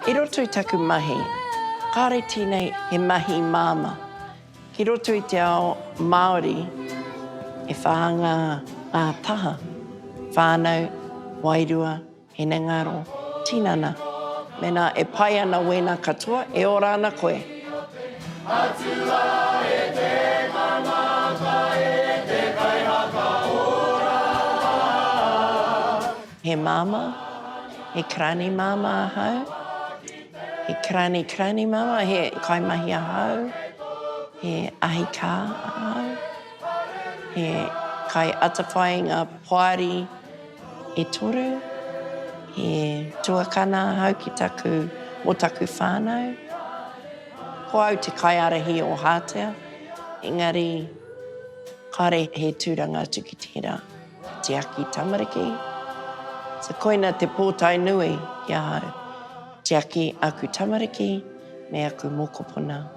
I roto i taku mahi, kāore tēnei he mahi māmā. Ki roto i te ao Māori, e whānga ngā taha, whānau, wairua, hinengaro, tinana. Mēnā e pai ana wēnā katoa, e ora ana koe. Atua e te tangata e te kaiwhakaora. He māmā, he karani māmā ahau. He karani karani māmā, he kaimahi ahau, he ahi kā ahau, he kai atawhai i ngā poari e toru, he tuakana ahau ki taku, mō taku whānau. Ko au te kaiārahi o Hātea, engari kāore he tūranga atu ki tērā. Tiaki tamariki. So koina te pōtae nui ki ahau. Tiaki aku tamariki me aku mokopuna.